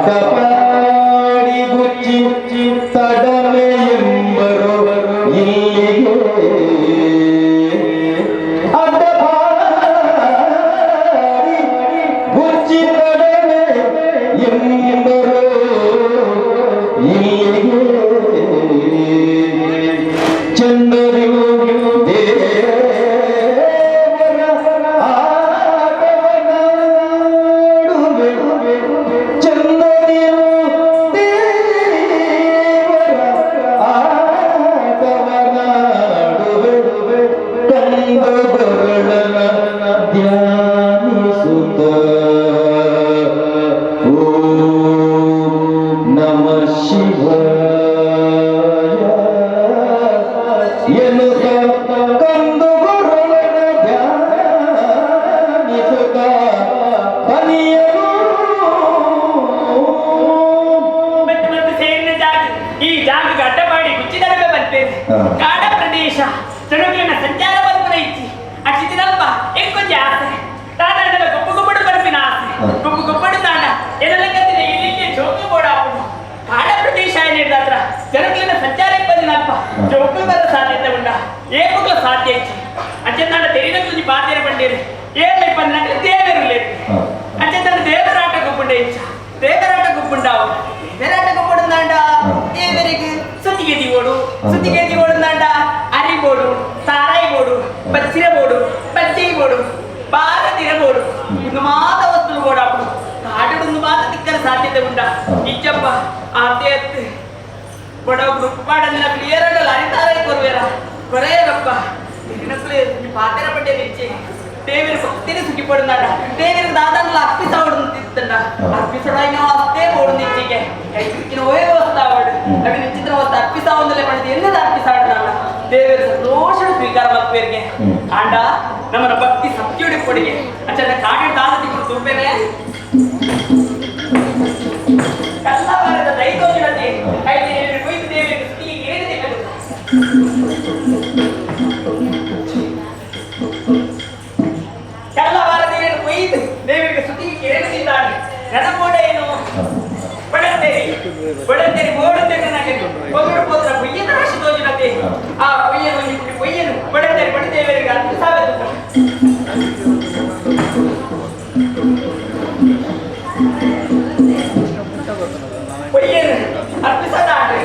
ಅಡ್ಡಪಾಡಿ ಗುಚ್ಚಿ ತಡಮೆ ಎಂಬರು ಇಲ್ಲಿಗೆ ಅಡ್ಡಪಾಡಿ ಗುಚ್ಚಿ ತಡಮೆ ಎಂಬರು ಇಲ್ಲಿಗೆ ಚಂದರಿಯು ದೇವರ ಆಟವನಾಡುವೆ ಚಂದರಿಯು ದೇವರ ಆಟವನಾಡುವೆ ಕಂದ ಗೊರಳನ ಧ್ಯಾನಿಸುತ್ತ ಓಂ ನಮ ಶಿವಾಯ ಎನ್ನುತ್ತ ಕಂದು ಗೊರಳನ ಧ್ಯಾನಿಸುತ್ತ ತನಿಯನು. ಮತ್ತೆ ಮತ್ತೆ ಸೇರಿನ ಜಾಗ ಈ ಜಾಗಕ್ಕೆ ಅಡ್ಡ ಮಾಡಿ ಗುಚ್ಚಿದಡಮೆ ಬಂತೇನೆ. ಕಾಡ ಪ್ರದೇಶ ಜನಗಳಿನ ಸಂಚಾರ ಬರ್ಪುನ ಇಚ್ಚಿ ಅಚ್ಚಿನಪ್ಪ ಎಂಕೊಂಜಿ ಆಸೆ ತಾನಾಂಡಲ ಗೊಬ್ಬು ಗೊಬ್ಬಡು ಬರ್ಪಿನ ಆಸೆ. ಗೊಬ್ಬು ಗೊಬ್ಬಡು ತಾಂಡ ಎದಲಕ್ಕಂತಿನ ಇಲ್ಲಿಗೆ ಜೋಕು ಬೋಡಾಪುಂಡು. ಕಾಡ ಪ್ರದೇಶ ಏನಿರ್ದಾತ್ರ ಜನಗಳಿನ ಸಂಚಾರಕ್ಕೆ ಬಂದಿನಪ್ಪ ಜೋಕು ಬರ ಸಾಧ್ಯತೆ ಉಂಡ ಏಪುಗ್ಲ ಸಾಧ್ಯ ಇಚ್ಚಿ ಅಂಚೆಂದಾಂಡ ತೆರಿನ ಕುಂಜಿ ಪಾತೇರ ಬಂಡೇರಿ ಏರ್ಲ ಇಪ್ಪಂದಿನ ದೇವರಿಲ್ಲ. ಅಂಚೆಂದಾಂಡ ದೇವರಾಟ ಗೊಬ್ಬುಂಡ ಇಚ್ಚ ದೇವರಾಟ ಗೊಬ್ಬುಂಡಾವು ದೇವರಾಟ ಗೊಬ್ಬುಂಡಾಂಡ ದೇವರಿಗೆ ಸುತ್ತಿಗೆ ದಿವೋಡು ಸುತ್ತಿಗೆ ದಿವೋಡುಂದಾಂಡ ಅರಿ ಬೋಡು ಸಾರಾಯಿ ಬೋಡು ಬಚ್ಚಿರ ಬೋಡು ಬಜ್ಜೈ ಬೋಡು ಬಾರ ದಿನ ಬೋಡು ಇನ್ನು ಮಾತ ವಸ್ತುలు ಬೋಡಾಪುಡು ಕಾಡುಡು ಮಾತ ತಿಕ್ಕರ ಸಾಧ್ಯತೆ ಉಂಡ ಇಚ್ಚಪ್ಪ ಆತೆ ಅತ್ತೆ ಬಡ ಗ್ರೂಪ್ ಪಾಡಂದಿನ ಕ್ಲಿಯರ್ ಆಡಲ್ಲ ಅರಿತಾರೈ ಕೊರುವೇರ ಕೊರೆಯರಪ್ಪ ತಿನ್ನಕ್ಲೆ ಪಾತೆರ ಪಟ್ಟೆ ನಿಚ್ಚೆ ದೇವರು ಭಕ್ತಿನ ಸುಖಿ ಪಡುಂದಾಡ ದೇವರು ದಾದನ್ಲ ಅರ್ಪಿಸಾವಡು ತಿತ್ತಂಡ ಅರ್ಪಿಸಡಾಯಿನ ಅಷ್ಟೇ ಓಡು ನಿಚ್ಚಿಗೆ ಐಕ್ಕಿನ ಓಯ್ ವಸ್ತಾವಡು ಅವಿ ನಿಚ್ಚಿತ್ರ ವಸ್ತು ಅರ್ಪಿಸಾವಂದಲೇ ಪಡೆದು ಎನ್ನದ ಅರ್ಪಿಸಾಡದಾಡ ದೇವರು ಸಂತೋಷ ಸ್ವೀಕಾರ ಮಲ್ಪೇರಿಗೆ ಆಂಡ ನಮ್ಮನ ಭಕ್ತಿ ಸತ್ಯೋಡಿ ಕೊಡಿಗೆ ಅಂಚೆ ಕಾಡಿ ದಾದ ತಿಕ್ಕು ತೂಪೇನೆ ಕಲ್ಲವರದ ದೈತೋಜಿನತೆ ಐತೆ ಕುಯ್ದು ದೇವರಿಗೆ ಸುತ್ತಿಗೆ ಏರಿದೆ. ಕಲ್ಲವಾರದೇನು ಕೊಯ್ದು ದೇವರಿಗೆ ಸುತ್ತಿಗೆ ಕೇಳಿದ್ದಾನೆ ನನಗೋಡ ಏನು ಬಡತ್ತೇರಿ ಬಡತ್ತೇರಿ ಓಡುತ್ತೇನೆ ನನಗೆ ಒಗರು ಪೋತ್ರ ಪೊಯ್ಯನ ರಾಶಿ ತೋಜಿನತೆ ಆ ಪೊಯ್ಯನು ಒಂದು ಕುಡಿ ಪೊಯ್ಯನು ಬಡತ್ತೇರಿ ಬಡದೇವರಿಗೆ 10,000. ಪೊಯ್ಯನು ಅರ್ಪಿಸದಾಡ್ರಿ.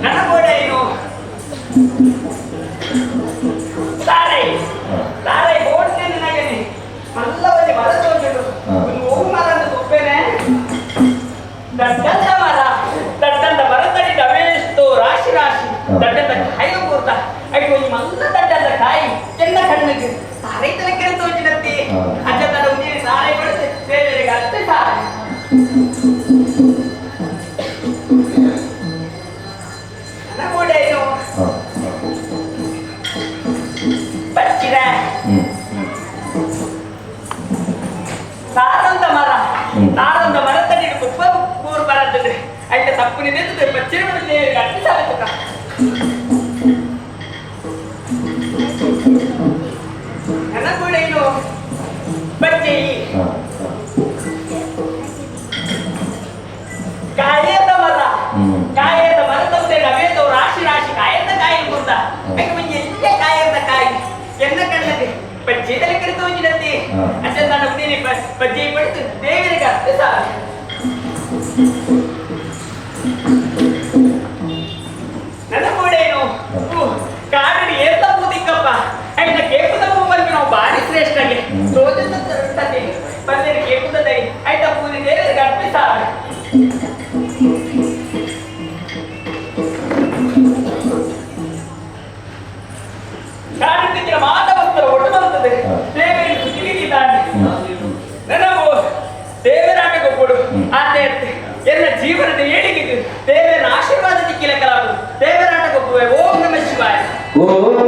ನನಗೋಡ ಏನು ತಾರೈ ತಾರೈ ಓಡ್ತೇನೆ ನನಗೆ ಮಲ್ಲವಲ್ಲಿ ಮರ ತೋಜುಡು ಒಂದು ಹೂವು ಮರ ಅಂತ ಗೊಪ್ಪೇನೆ ದಡ್ಡಂತ ಮರ ದಡ್ಡಂತ ಮರತಡಿ ಅವೇಷ್ಟೋ ರಾಶಿ ರಾಶಿ ದಡ್ಡಂತ ಕಾಯಿ ಪೂರ್ತ ಅಯ್ಯೋ ಈ ಮಲ್ಲ ದಡ್ಡಂತ ಕಾಯಿ ಕೆನ್ನ ಕಣ್ಣಿಗೆ ಸಾರೈ ತಲಕ್ಕೆ ತೋಚಿನತ್ತಿ ಅಜ್ಜ ತನ್ನ ಉಂದಿನ ಸಾರೈ ಬಡಿದು ದೇವರಿಗೆ ಅತ್ತೆ ಸಾರೈ ನನ್ನ ಕೂಡ ಏನು ಬಚ್ಚಿರ ಸಾರಂತ ಮರ ಸಾರಂತ ಮರತಡಿ ಕುಪ್ಪ ಕೂರು ಬರತ್ತದೆ ಐತ ತಪ್ಪು ನಿಂತು ಬಚ್ಚಿರ ದೇವರಿಗೆ ಅತ್ತೆ ಸಾರೈ ತುಕ ನನ್ನ ಕೂಡ ಏನು ಬಚ್ಚೆಯಿ ಕಾಯದ ಮರ ಕಾಯದ ಮರ ತಂದೆ ರವೇದೋ ರಾಶಿ ರಾಶಿ ಕಾಯದ ಕಾಯಿ ಗುರ್ತ ಯಾಕೆ ಎಲ್ಲ ಕಾಯದ ಕಾಯಿ ಎನ್ನ ಕಣ್ಣದೆ ಬಜ್ಜೆದಲ್ಲಿ ಕರಿತು ಹೋಗಿನಂತೆ ಅಚ್ಚ ನಾನು ಉದ್ದೀನಿ ಬಜ್ಜೆ ಪಡೆದು ದೇವರಿಗೆ ಅತ್ತೆ ಸಾರು ನನ್ನ ಕೂಡ ಏನು ಕಾರಣ ಏತ ಪೂದಿಕ್ಕಪ್ಪ ಐನ ಕೇಪುದ ಪೂವಲ್ಲಿ ನಾವು ಭಾರಿ ಶ್ರೇಷ್ಠಗೆ ತೋಜದ ತರುತ್ತದೆ ಬಂದರೆ ಕೇಪುದ ದೈ ಐತ ಪೂಜೆ ದೇವರಿಗೆ ಅರ್ಪಿಸಾರೆ. ಕಾರಣಕ್ಕಿಂತ ಮಾತ ವಸ್ತು ಒಟ್ಟು ಬರುತ್ತದೆ ದೇವರಿಗೆ ತಿಳಿದಿದ್ದಾನೆ ನನಗೂ ದೇವರಾಟ ಕೊಪ್ಪಡು ಆತೆ ಎಲ್ಲ ಜೀವನದ ಏಳಿಗೆಗೆ ದೇವರ ಆಶೀರ್ವಾದ ದಿಕ್ಕಿಲ ಕಲಾಪು ದೇವರಾಟ ಕೊಪ್ಪುವೆ. ಓಂ ನಮಃ ಶಿವಾಯ. ಓಂ.